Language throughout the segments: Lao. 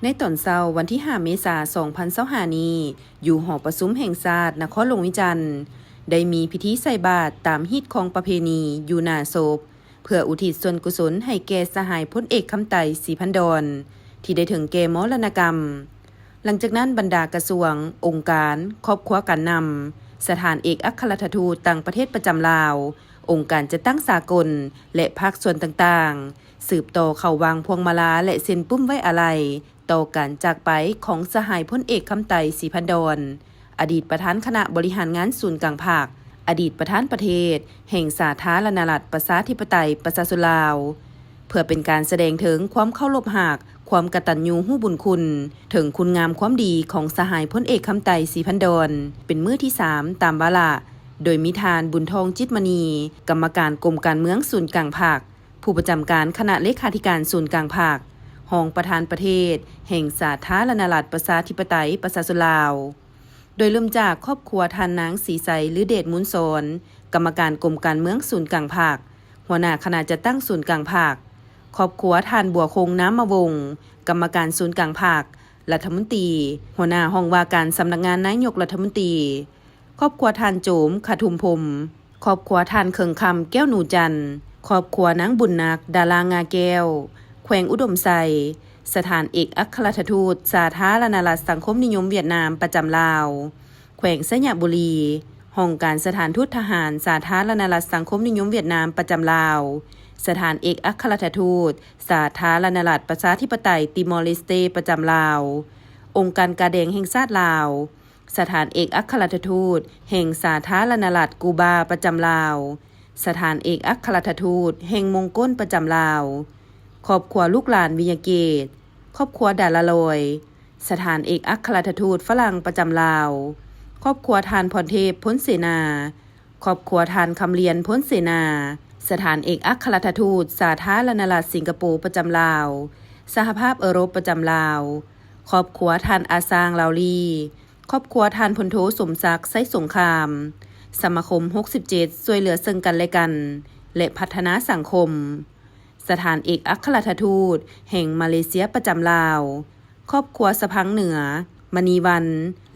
ໃນຕອນເຊົ້າວັນທີຫ້າເມສາສອງພັນຊາວຫ້ານີ້ ຢູ່ຫໍປະຊຸມແຫ່ງຊາດນະຄອນຫຼວງວຽງຈັນ ໄດ້ມີພິທີໃສ່ບາດຕາມຮີດຄອງປະເພນີຢູ່ໜ້າສົບ ເພື່ອອຸທິດສ່ວນກຸສົນໃຫ້ແກ່ສະຫາຍພົນເອກ ຄຳໄຕ ສີພັນດອນ ທີ່ໄດ້ເຖິງແກ່ມໍລະນະກຳ. ຫຼັງຈາກນັ້ນ ບັນດາກະຊວງ, ອົງການ, ຄອບຄົວການນຳ, ສະຖານເອກອັກຄະລັດຖະທູດຕ່າງປະເທດປະຈຳລາວ, ອົງການຈັດຕັ້ງສາກົນ ແລະ ພາກສ່ວນຕ່າງໆ ສືບຕໍ່ເຂົ້າວາງພວງມາລາ ແລະ ເຊັນປຶ້ມໄວ້ອາໄລຕໍ່ການຈາກໄປຂອງສະຫາຍພົນເອກ ຄຳໄຕ ສີພັນດອນ ອະດີດປະທານຄະນະບໍລິຫານງານສູນກາງພັກ, ອະດີດປະທານປະເທດແຫ່ງສາທາລະນະລັດ ປະຊາທິປະໄຕ ປະຊາຊົນລາວ, ເພື່ອເປັນການສະແດງເຖິງຄວາມເຄົາລົບຮັກ, ຄວາມກະຕັນຍູຮູ້ບຸນຄຸນ, ເຖິງຄຸນງາມຄວາມດີຂອງສະຫາຍພົນເອກ ຄຳໄຕ ສີພັນດອນ ເປັນມື້ທີສາມຕາມວາລະ, ໂດຍມີທ່ານ ບຸນທອງ ຈິດມະນີ ກຳມະການກົມການເມືອງສູນກາງພັກ, ຜູ້ປະຈຳການຄະນະເລຂາທິການສູນກາງພັກ, ຮອງປະທານປະເທດແຫ່ງສາທາລະນະລັດ ປະຊາທິປະໄຕ ປະຊາຊົນລາວ. ໂດຍເລີ່ມຈາກຄອບຄົວທ່ານນາງ ສີໄຊ ລືເດດມູນສອນ ກຳມະການກົມການເມືອງສູນກາງພັກ, ຫົວໜ້າຄະນະຈັດຕັ້ງສູນກາງພັກ, ຄອບຄົວທ່ານ ບົວຄົງ ນາມມະວົງ ກຳມະການສູນກາງພັກ, ລັດຖະມົນຕີ, ຫົວໜ້າຫ້ອງວ່າການສຳນັກງານນາຍົກລັດຖະມົນຕີ, ຄອບຄົວທ່ານ ໂຈມ ຂະທຸມພົມ, ຄອບຄົວທ່ານ ເຄິ່ງຄຳ ແກ້ວໜູຈັນ, ຄອບຄົວນາງ ບຸນນັກ ດາລາງາແກ້ວ, ແຂວງອຸດົມໄຊ, ສະຖານເອກອັກຄະລັດຖະທູດສາທາລະນະລັດສັງຄົມນິຍົມຫວຽດນາມປະຈຳລາວ, ແຂວງໄຊຍະບູລີ, ຫ້ອງການສະຖານທູດທະຫານສາທາລະນະລັດສັງຄົມນິຍົມຫວຽດນາມປະຈຳລາວ, ສະຖານເອກອັກຄະລັດຖະທູດສາທາລະນະລັດປະຊາທິປະໄຕຕີມໍເລສເຕປະຈຳລາວ, ອົງການກາແດງແຫ່ງຊາດລາວ, ສະຖານເອກອັກຄະລັດຖະທູດແຫ່ງສາທາລະນະລັດກູບາປະຈຳລາວ, ສະຖານເອກອັກຄະລັດຖະທູດແຫ່ງມົງກົນປະຈຳລາວ, ຄອບຄົວລູກຫຼານວິຍະເກດ, ຄອບຄົວດາລາລອຍ, ສະຖານເອກອັກຄະລັດຖະທູດຝຣັ່ງປະຈຳລາວ, ຄອບຄົວທ່ານ ພອນເທບ ພົນເສນາ, ຄອບຄົວທ່ານ ຄຳລຽນ ພົນເສນາ, ສະຖານເອກອັກຄະລັດຖະທູດສາທາລະນະລັດສິງກະໂປປະຈຳລາວ, ສະຫະພາບເອີຣົບປະຈຳລາວ, ຄອບຄົວທ່ານ ອາຊາງ ລາວລີ, ຄອບຄົວທ່ານ ພົນໂທ ສົມສັກ ໄຊສົງຄາມ, ສະມາຄົມຫົກສິບເຈັດ ຊ່ວຍເຫຼືອເຊິ່ງກັນແລະກັນ ແລະ ພັດທະນາສັງຄົມ, ສະຖານເອກອັກຄະລັດຖະທູດແຫ່ງມາເລເຊຍປະຈຳລາວ, ຄອບຄົວສະພັງເໜືອ ມະນີວັນ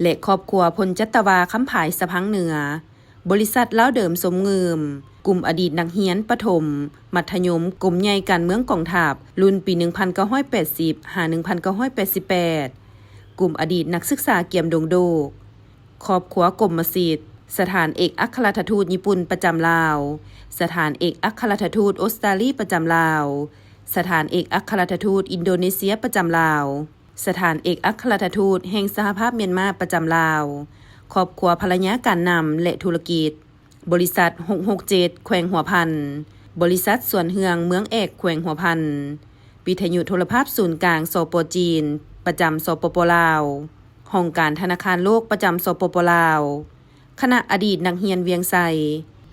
ແລະ ຄອບຄົວພົນຈັດຕະວາ ຄຳຜາຍ ສະພັງເໜືອ, ບໍລິສັດລາວເດີມຊົມງື່ມ, ກຸ່ມອະດີດນັກຮຽນປະຖົມ, ມັດທະຍົມ ກົມໃຫຍ່ການເມືອງກອງທັບ ລຸ້ນປີໜຶ່ງພັນເກົ້າຮ້ອຍແປດສິບ ຫາ ໜຶ່ງພັນເກົ້າຮ້ອຍແປດສິບແປດ, ກຸ່ມອະດີດນັກສຶກສາກຽມດົງໂດກ, ຄອບຄົວກົມມະສິດ, ສະຖານເອກອັກຄະລັດຖະທູດຍີ່ປຸ່ນປະຈຳລາວ, ສະຖານເອກອັກຄະລັດຖະທູດອົດສະຕາລີປະຈຳລາວ, ສະຖານເອກອັກຄະລັດຖະທູດອິນໂດເນເຊຍປະຈຳລາວ, ສະຖານເອກອັກຄະລັດຖະທູດແຫ່ງສະຫະພາບມຽນມາປະຈຳລາວ, ຄອບຄົວພັນລະຍາການນຳ ແລະ ທຸລະກິດ, ບໍລິສັດຫົກຫົກເຈັດ ແຂວງຫົວພັນ, ບໍລິສັດສວນເຮືອງເມືອງແອກ ແຂວງຫົວພັນ, ວິທະຍຸໂທລະພາບສູນກາງ ສປ ຈີນ ປະຈຳ ສປປ ລາວ, ຫ້ອງການທະນາຄານໂລກປະຈຳ ສປປ ລາວ, ຄະນະອະດີດນັກຮຽນວຽງໄຊ,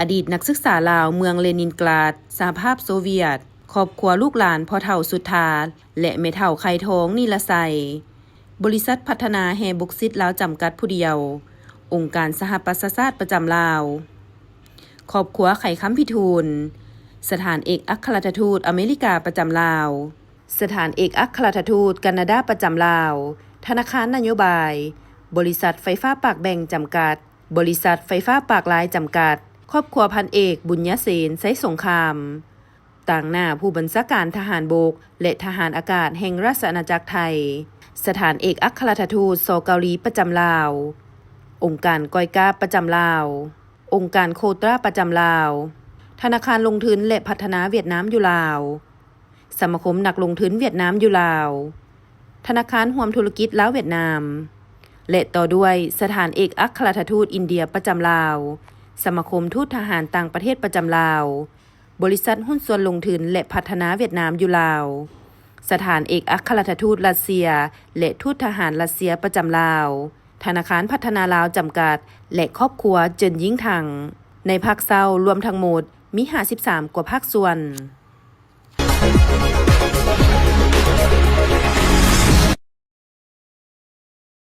ອະດີດນັກສຶກສາລາວເມືອງເລນິນກຣາດ ສະຫະພາບໂຊວຽດ, ຄອບຄົວລູກຫຼານພໍ່ເຖົ້າສຸດທາ ແລະ ແມ່ເຖົ້າໄຂ່ທອງ ນີລະໄຊ, ບໍລິສັດພັດທະນາແຮ່ບົກຊິດລາວຈຳກັດຜູ້ດຽວ, ອົງການສະຫະປະຊາຊາດປະຈຳລາວ, ຄອບຄົວໄຂຄຳພິທູນ, ສະຖານເອກອັກຄະລັດຖະທູດອາເມລິກາປະຈຳລາວ, ສະຖານເອກອັກຄະລັດຖະທູດການາດາປະຈຳລາວ, ທະນາຄານນະໂຍບາຍ, ບໍລິສັດໄຟຟ້າປາກແບງຈຳກັດ, ບໍລິສັດໄຟຟ້າປາກລາຍຈຳກັດ, ຄອບຄົວພັນເອກ ບຸນຍະເສນ ໄຊສົງຄາມ, ຕາງໜ້າຜູ້ບັນຊາການທະຫານບົກ ແລະ ທະຫານອາກາດແຫ່ງລາຊະອານາຈັກໄທ, ສະຖານເອກອັກຄະລັດຖະທູດ ສ ເກົາຫຼີປະຈຳລາວ, ອົງການກອຍກາບປະຈຳລາວ, ອົງການໂຄຕຣາປະຈຳລາວ, ທະນາຄານລົງທຶນ ແລະ ພັດທະນາຫວຽດນາມຢູ່ລາວ, ສະມາຄົມນັກລົງທຶນຫວຽດນາມຢູ່ລາວ, ທະນາຄານຮ່ວມທຸລະກິດລາວຫວຽດນາມ ແລະ ຕໍ່ດ້ວຍສະຖານເອກອັກຄະລັດຖະທູດອິນເດຍປະຈຳລາວ, ສະມາຄົມທູດທະຫານຕ່າງປະເທດປະຈຳລາວ, ບໍລິສັດຫຸ້ນສ່ວນລົງທຶນ ແລະ ພັດທະນາຫວຽດນາມຢູ່ລາວ, ສະຖານເອກອັກຄະລັດຖະທູດຣັດເຊຍ ແລະ ທູດທະຫານຣັດເຊຍປະຈຳລາວ, ທະນາຄານພັດທະນາລາວຈຳກັດ ແລະ ຄອບຄົວເຈິນຍິງທັງ. ໃນພາກເຊົ້າລວມທັງໝົດມີຫ້າສິບສາມກວ່າພາກສ່ວນ.